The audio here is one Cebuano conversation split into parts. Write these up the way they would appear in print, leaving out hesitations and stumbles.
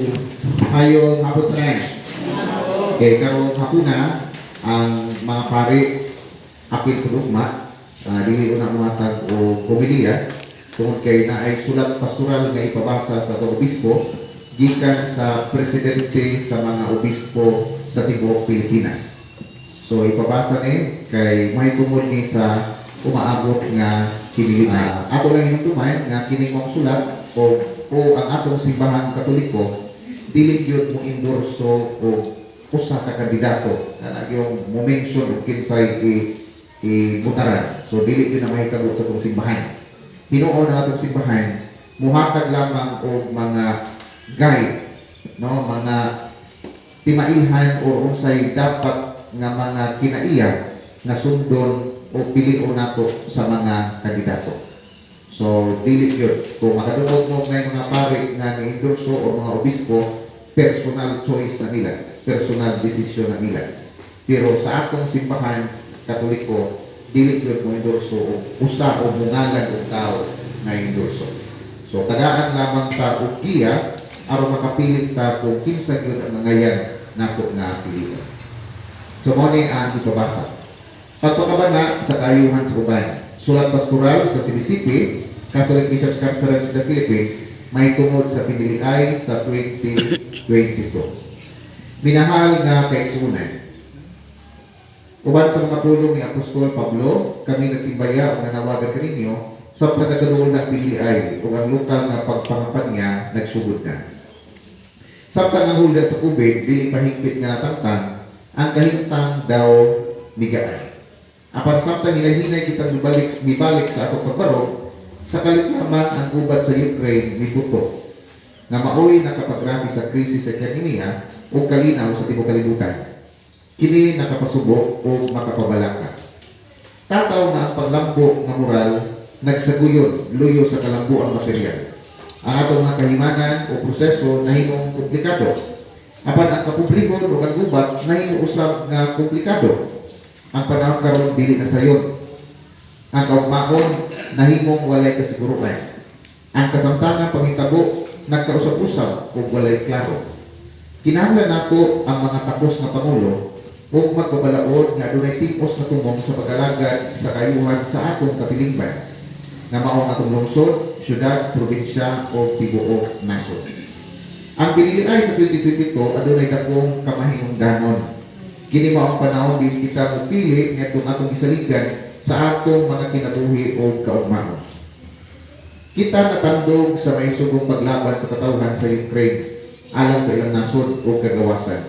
Maayong hapon sa tanan. Okay, karong hapuna ang mga pari apil ugma, dili una muhatag og homilya tungod kay naay sulat pastoral nga ipabasa sa atong obispo gikan sa presidente sa mga obispo sa tibuok Pilipinas. So ipabasa ni kay mahitungod ni sa umaabot nga pinili. Ato lang hinumduman nga kining mong sulat o ang atong Simbahang Katoliko dili gyud mo endorso og usa ka kandidato na yung mo mention og kinsay i butaran. So dili gyud na mahitabo sa atong simbahan. Hinuon ang atong simbahan muhatag lamang og mga guide, no, mga timailhan o unsay dapat nga mga kinaiya nga sundon o pilion nato sa mga kandidato. So dili gyud kung makadungog mo may mga pari nga ni-endorso o mga obispo, personal choice na nila, personal decision na nila. Pero sa atong Simbahan Katoliko, dili gyud mo endorso og usa o mungalan og tao na endorso. So tagaan lamang ta og giya aron makapilit ta kung kinsa gyud ang mangayan nato nga pilion. So mao ni ang ipabasa. Pagpakabana sa kaayuhan sa uban. Sulat pastoral sa CBCP, Catholic Bishops Conference of the Philippines, mahitungod sa piniliay sa 2022. Minahal nga kaigsuonan. Uban sa mga pulong ni Apostol Pablo, kami nagtimbaya o nanawagan kaninyo sa pagkakaduol ng piliay ug ang lokal nga pagpangampanya nagsugod na. Samtang ang hulga sa COVID dili pa hingpit nga natangtang, ang kahimtang daw migaan. Apan samtang hinay-hinay kitang mibalik sa atong pagbarog, sa kalit lamang ang gubat sa Ukraine mibuto nga maoy nakapagrami sa krisis sa ekonomiya o kalinaw sa tibuok kalibutan. Kini nakapasubo o makapabalaka. Tataw nga ang paglambo nga moral nagsaguyon luyo sa kalambuang material. Ang atong mga kahimanan o proseso nahimong komplikado. Apan ang kapobrehon o ang gubat nahimo usab nga komplikado. Ang panahon karon dili na sayon. Ang kaugmaon nahimong walay kasiguruan. Ang kasamtangang panghitabo nagkausab-usab ug walay klaro. Kinahanglan nato ang mga takos nga pangulo ug magbabalaod nga adunay ting-os nga tumong sa pag-alagad sa kaayuhan sa atong katilingban nga mao ang atong lungsod, syudad, probinsya o tibuok nasod. Ang piniliay sa 2022 adunay dakong kamahinungdanon. Kini mao ang panahon din kita mopili ngadtong atong isaligan sa atong mga kinabuhi o kaugmaon. Kita natandog sa maisugong paglaban sa katawhan sa Ukraine alang sa ilang nasod o kagawasan.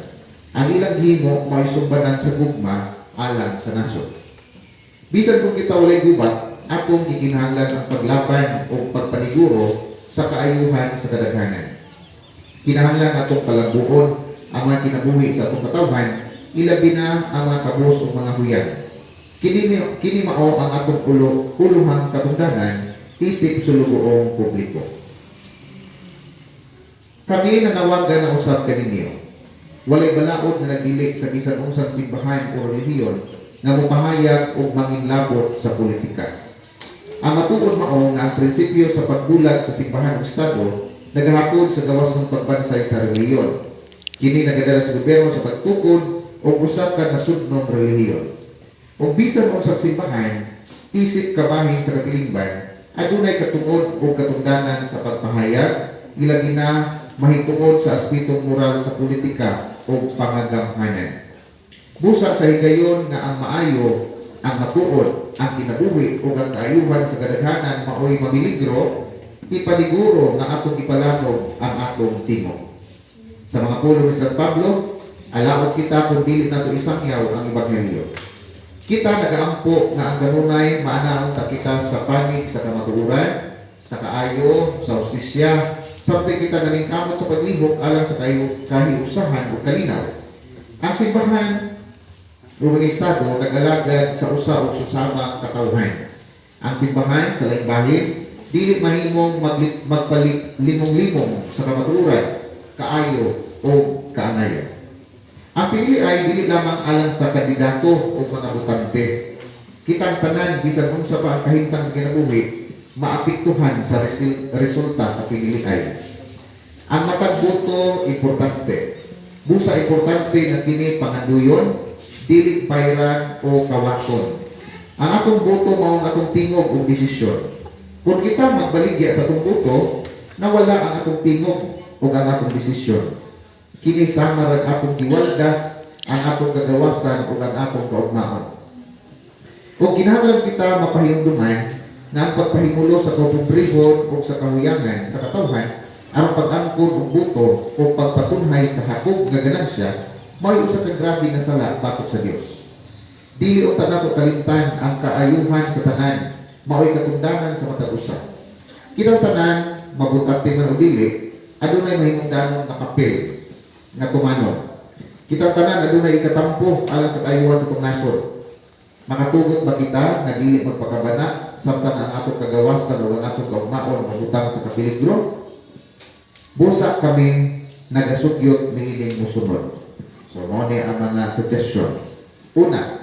Ang ilang himo mao'y sumbanan sa gugma alang sa nasod. Bisan kung kita walay gubat, atong gikinahanglan ang paglaban o pagpaniguro sa kaayuhan sa kadaghanan. Kinahanglan atong palambuon ang mga kinabuhi sa atong katawhan, ilabi na ang mga kabus o mga huyang. Kini mao ang atong uluhang katungdanan isip sulugoong publiko. Kami nanawagan na usab kaninyo. Walay balaod nga nagdili sa bisan unsang simbahan o relihiyon nga mopahayag og manginlabot sa politika. Ang matuod mao nga ang prinsipyo sa pagbulag sa simbahan ug estado nagahatod sa gawas ng pagbansay sa relihiyon. Kini nagadala sa gobyerno sa pagtukod og usa ka nasudnong relihiyon. Ug bisan unsang simbahan, isip kabahin sa katilingban, adunay katungod o katungdanan sa pagpahayag, ilabi na mahitungod sa aspetong moral sa politika o pangagamhanan. Busa sa higayon nga ang maayo, ang matuod, ang kinabuhi o ang kaayuhan sa kadaghanan maoy mamiligro, ipaniguro nga atong ipalanog ang atong tingog. Sa mga pulong ni San Pablo, alaot kita kung dili nato isangyaw ang ebanghelyo. Kita nagaampo nga ang kanunay maanaon ta kita sa panig sa kamatuoran, sa kaayo, sa hustisya, samtang kita naningkamot sa paglihok alang sa kahiusahan o kalinaw. Ang simbahan ug ang estado nag-alagad sa usa o susamang katawhan. Ang simbahan sa laing bahin dili mahimong magpalimong-limong sa kamatuoran, kaayo o kaangayan. Ang pinili ay dili lamang alang sa kandidato o mga botante. Kitang tanan bisan unsa pa ang kahimtang sa kinabuhi maapektuhan sa resulta sa pinili ay. Ang matag boto importante. Busa importante nga kini panganduyon, dili bayran o kawaton. Ang atong boto mao ang atong tingog ug desisyon. Kung kita magbaligya sa atong boto, nawala ang atong tingog ug ang atong desisyon. Kini sama rag atong giwaldas ang atong kagawasan ug ang atong kaugmaon. Ug kinahanglan kita mapahinumduman nga ang pagpahimulo sa kapobrehon ug sa kahuyangan sa katawhan aron pag-angkon og boto o pagpatunhay sa hakog nga ganansya mao'y usa ka grabe nga sala batok sa Dios. Dili unta nato kalimtan ang kaayuhan sa tanan mao'y katungdanan sa matag usa. Kitang tanan, mabutante man o dili, adunay mahimungdanon nga papel nga tumanon. Kitang tanan adunay ikatampo alang sa kaayuhan sa atong nasod. Makatugot ba kita nga dili magpakabana samtang ang atong kagawasan o ang atong kaugmaon mabutang sa kapeligro? Busa kami nagasugyot niining musunod. So, mao ni ang mga suggestion. Una,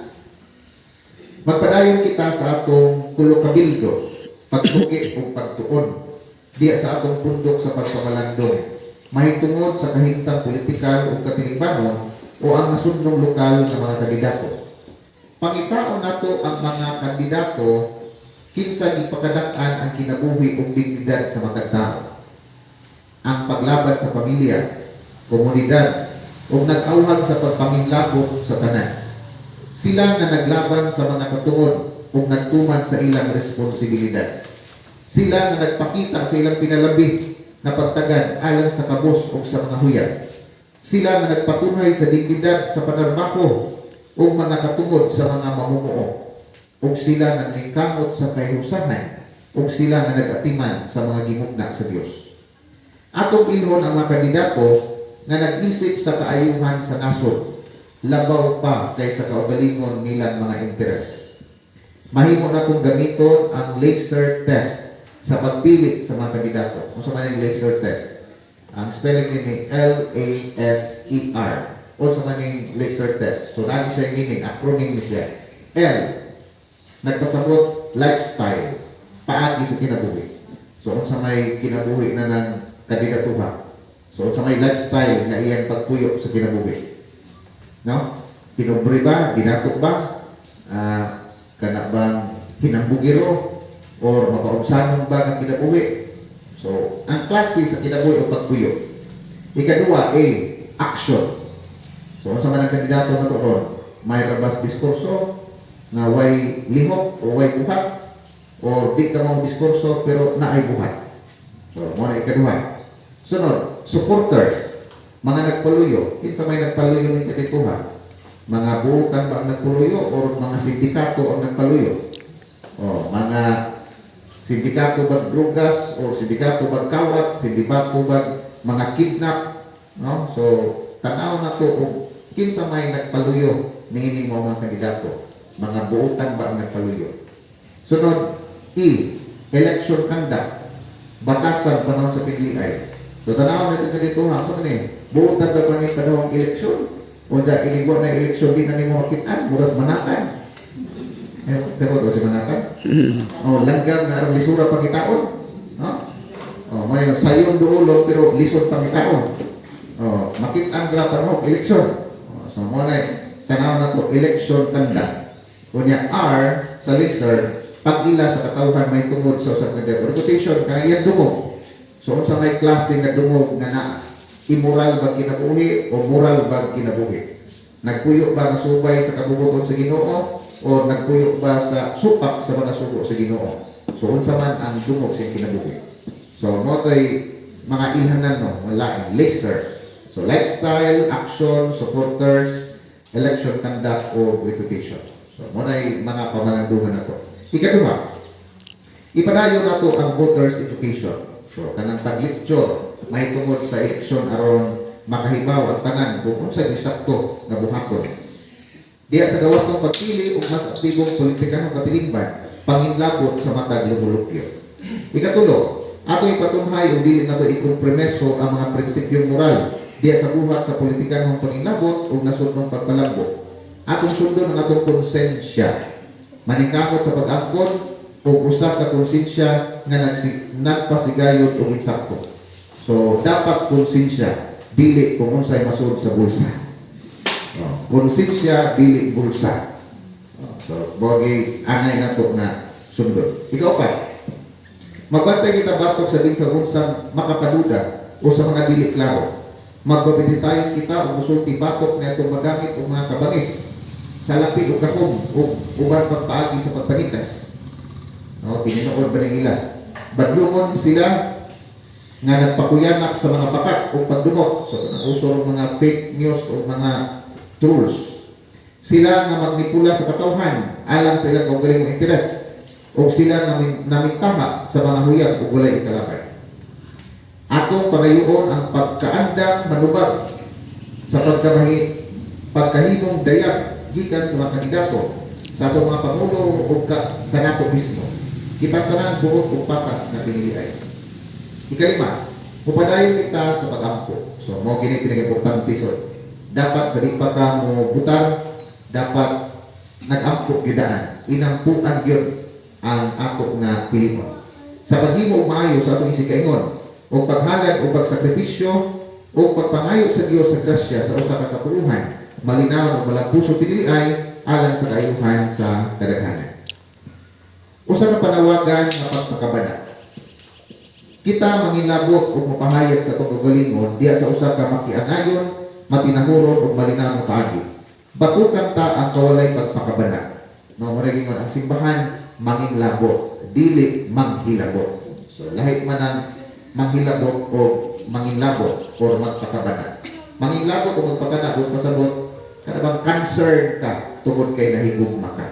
magpadayon kita sa atong tulo kabildo, pagtuki ug pagtuon, diya sa atong pundok sa pagpamalandong, mahitungod sa kahimtang politikal ug katilingbanon o ang nasudnong lokal nga mga kandidato. Pangitaon nato ang mga kandidato kinsa gipakadak-an ang kinabuhi ug dignidad sa matag tawo. Ang paglaban sa pamilya, komunidad, ug nag-awhag sa pagpanginlabot sa tanan. Sila nga naglaban sa mga katungod ug nagtuman sa ilang responsibilidad. Sila nga nagpakita sa ilang pinalabi na pagtagad alang sa kabos ug sa mga huyag. Sila nga nagpatunhay sa dignidad sa panarbako ug mga katungod sa mga mamumuo. Ug sila nga ningkamot sa kahiusahan ug sila nga nag-atiman sa mga gimugna sa Dios. Atong ilhon ang mga kandidato nga nag-isip sa kaayuhan sa nasod, labaw pa kaysa kaugalingon nilang mga interes. Mahimo na kung gamiton ang laser test sa pagpili sa mga kandidato. Kung sa man yung laser test? Ang spelling ni LASER. O sa man yung laser test. So, nani siya yung meaning, acronym ni siya. L, nagpasabot lifestyle, paagi sa kinabuhi. So, unsa may kinabuhi na ng kandidatuha. So, unsa may lifestyle nga iyang pagpuyo sa kinabuhi. No? Pinobre ba? Binato ba? Kana bang hinambugiro? Or mapaunsanon ba nga kinabuhi? So, ang klase sa kinabuhi o pagpuyo. Ikaduha, A, action. So, unsa man ang kandidato na to ron? May rabas diskurso nga way lihok o way buhat or di ka mo diskurso pero naay buhat. So, mao na ikaduha. Sunod, supporters, mga nagpaluyo. Kinsa may nagpaluyo ning kandidatuha? Mga buutan ba ang nagpaluyo or mga sindikato ang nagpaluyo? O, mga sindikato bag drugas o sindikato bag kawat, sindikato bag mga kidnap, no? So, tanaw na to og kinsa may nagpaluyo niining mga kandidato. Mga buutan ba ang nagpaluyo? Sunod, E, election conduct. Batasan panahon sa pinliay. So tanaw na ito dito ha, so ni, buutan ba pa ni panahon eleksyon? O da iligwa na eleksyon di na nimo makitaan, muras manakan. Eh, pero do si manakan. Oh, langgam na arang lisura pangitaon. No? Oh, may sayon duolon pero lisod pangitaon. Oh, makit-an ra panahon eleksyon. Oh, so mo na tanaw na to, election conduct. Unya R sa laser, pag-ila sa katawhan may tungod sa usang kandidato. Reputation kanang iyang dungog. So unsa may klase nga dungog nga na immoral ba kinabuhi o moral ba kinabuhi? Nagpuyo ba nga subay sa kabubuton sa Ginoo o nagpuyo ba sa supak sa mga sugo sa Ginoo? So unsa man ang dungog sa iyang kinabuhi. So mo to'y mga ilhanan, no, malain laser. So lifestyle, action, supporters, election conduct o reputation. So mo na mga pamalandungan na to. Ikaduha, ipadayon nato ang voters education. So kanang pag-lecture may tungod sa eleksyon aron makahibaw ang tanan kung unsa eksakto nga buhaton. Diya sa gawas ng pagpili ug mas aktibong politikanong katilingban, panginlabot sa matag lumulupyo. Ikatulo, ato ipatunhay ug dili nato ikompromiso ang mga prinsipyong moral diya sa buhat sa politikanong panginlabot ug nasudnong pagpalambot. Atong sundon ang atong konsensya. Maningkamot sa pag-angkon ug usa ka konsensya nga nagpasigayod og insakto. So dapat konsensya, dili kung unsay masud sa bulsa. Oh, konsensya, dili bulsa. Oh, so bogi angay nato na sundon. Ikaw pa. Magbantay kita batok sa binsang unsang makapaduda o sa mga dili klaro. Magpapinitayon kita o musulti batok na itong magamit og mga kabangis sa lapi o kakom o uban pagpaagi sa pagpanikas. No, tinuod ba ng ila? Badlungon sila nga nagpakuyanak sa mga bakat o pagdumot. So, uso ng mga fake news o mga trolls. Sila nga magnipula sa katawhan alang sa ilang kaugalingong interes o sila nga namintama sa mga huyag ug walay ikalabay. Atong pangayuon ang pagkaandang manubag sa pagkahimong dayag gikan sa mga kandidato, sa atong mga pangulo ug kanato mismo. Kitang tanan buot ug patas nga piniliay. Ikalima, mupadayon kita sa pag-ampo. So, mao kini pinaka-importante. So, dapat sa di pa ka mo butar, dapat nag-ampo gidaan. Inampuan gyud ang ato nga pilion. Sa paghimo og maayo sa atong isikaingon, o paghalad o pagsakripisyo o pagpangayo sa Dios sa grasya sa usa ka katuohan, malinawon o malampuso piniliay alang sa kaayuhan sa kadaghanan. Usa ka panawagan nga pagpakabana. Kita mangilabot o mapahayag sa atong kaugalingon diha sa usa ka makiangayon, matinahuron ug malinawon nga paagi. Batukan ta ang kawalay pagpakabana. No, mo ingon ang simbahan, manginlabot, dili manghilabot. So lahi man ang manghilabot o manginlabot or magpakabana. Manginlabot o magpakabana, kung pasabot, kana bang concern ka tungod kay nahigugma ka.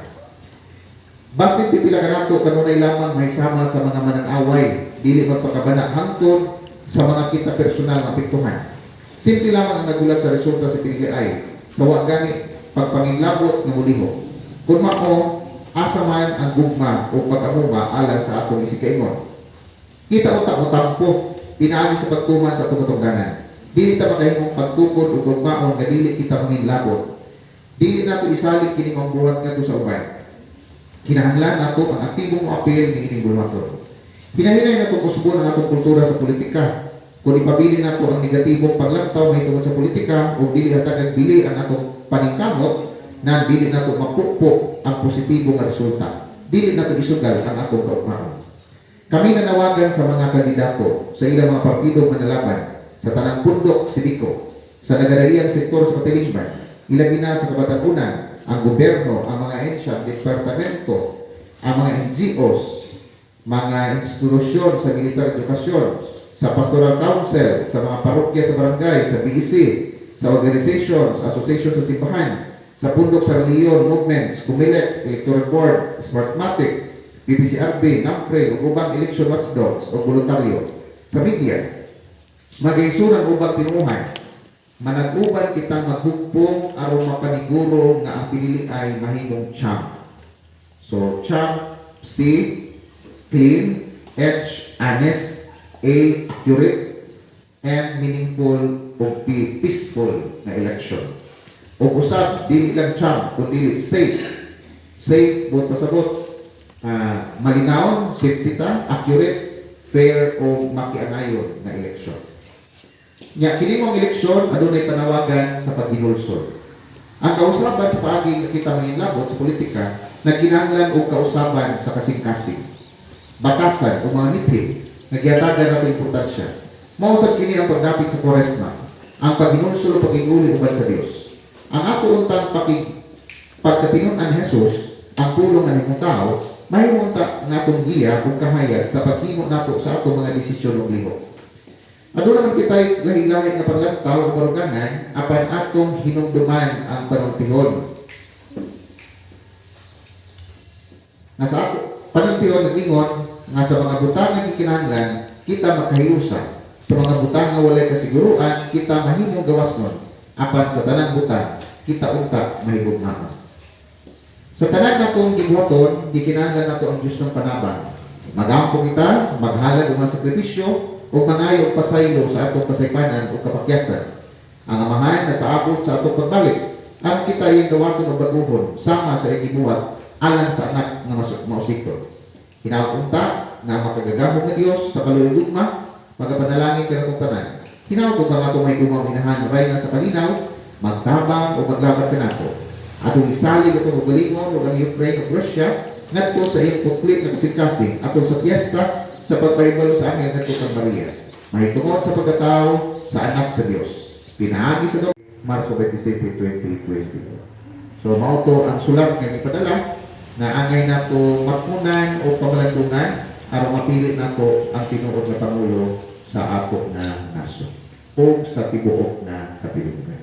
Basin pipila kanato kanunay lamang mahisama sa mga mananaway, dili magpakabana hangtod sa mga kita personal nga apektuhan. Simple lamang ang nagulat sa resulta sa piniliay. Sa wa gani pagpanginlabot nga mulihok. Kung mao, asa man ang gugma o pag-amuma alang sa atong isikaingon? Kita unta mo tampo pinaagi sa pagtuman sa atong katungdanan. Dili ta makahimong pagtukod o gugmaon nga dili kita manginlabot. Dili nato isalig kini ang buhat ngadto sa uban. Kinahanglan nato ang aktibong moapil ni ining buhaton. Hinahinay nato usbon ang atong kultura sa politika. Kung ipabili nato ang negatibong paglantaw mahitungod sa politika ug dili hatagag bili ang atong paningkamot na dili nato mapukpok ang positibo nga resulta. Dili nato isugal ang atong kaugmaon. Kami nanawagan sa mga kandidato sa ilang mga partido manalaban, sa tanang pundok sibiko, sa nagadaiyang sektor sa katilingban, ilabi na sa kabatan-unan, ang gobyerno, ang mga ahensya, ang departamento, ang mga NGOs, mga institusyon sa militar edukasyon, sa pastoral council, sa mga parokya sa barangay, sa BEC, sa organizations, association sa simbahan, sa pundok sa reliyon, movements, COMELEC, Electoral Board, Smartmatic, PPCRV, NAMFREL, ug ubang election watchdogs o voluntaryo, sa media, magaisuran ubang tinuohan, manag-uban kitang maghugpong aron mapaniguro nga ang pinili ay mahimong champ. So, champ, C, clean, H, honest, A, accurate, M, meaningful, ug P, peaceful na election. Ug usab, dili lang champ, kundi safe. Safe, buot pasabot, malinawon, safety ta, accurate, fair, o makiangayon na eleksyon. Nya, kini mong eleksyon, adunay panawagan sa paghinulsol. Ang kausaban sa paagi nga kita manginlabot sa politika, nagkinahanglan og kausaban sa kasing-kasing. Batasan o mga mithi, nagyatagan nato importansya. Mao sad kini ang pagdapit sa Koresma, ang paghinulsol o pagiguli uban sa Dios. Ang ato untang pagkatinun-an ni Jesus, ang pulong nga nahimong tao, mahimo unta natong giya ug kahayag sa paghimo nato sa atong mga desisyon ug lihok. Aduna man kita'y lahi-lahi nga paglantaw o baruganan, apan atong hinumduman ang panultihon. Nga sa ato, panultihon nag-ingon nga sa mga butang nga gikinahanglan, kita makahiusa. Sa mga butang nga walay kasiguruan, kita mahimong gawas nun. Apan sa tanang butang, kita unta mahigugmaon. Sa tanan natong gibuhaton, gikinahanglan nato ang Dios ng panabang. Magampo kita, maghalad og mga sakripisyo, ug mangayo og pasaylo sa atong kasaypanan ug kapakyasan. Ang Amahan nagpaabot sa atong pagbalik. Aron kita iyang dawaton og baguhon sama sa iyang gibuhat alang sa anak nga mausikon. Hinaot unta nga makagagahom nga Dios sa kaluoy, gugma, Magapanalangin kanatong tanan. Hinaot ug ang atong mahigugmaong inahan, Rayna sa Kalinaw, magtabang o maglaban kanato. Atong isalig atong kaugalingon ug ang Ukraine ug Russia ngadto sa iyang putli nga kasing-kasing atol sa piyesta sa pagpahibalo sa anghel ngadto kang Maria. Mahitungod sa pagkatao sa Anak sa Dios. Pinaagi sa Marso 27, 2022. So mao to ang sulat nga gipadala na angay nato matmunan o pamalandungan aron mapili nato ang tinuod nga pangulo sa ato na nasyon o sa tibuok na kabilanggan.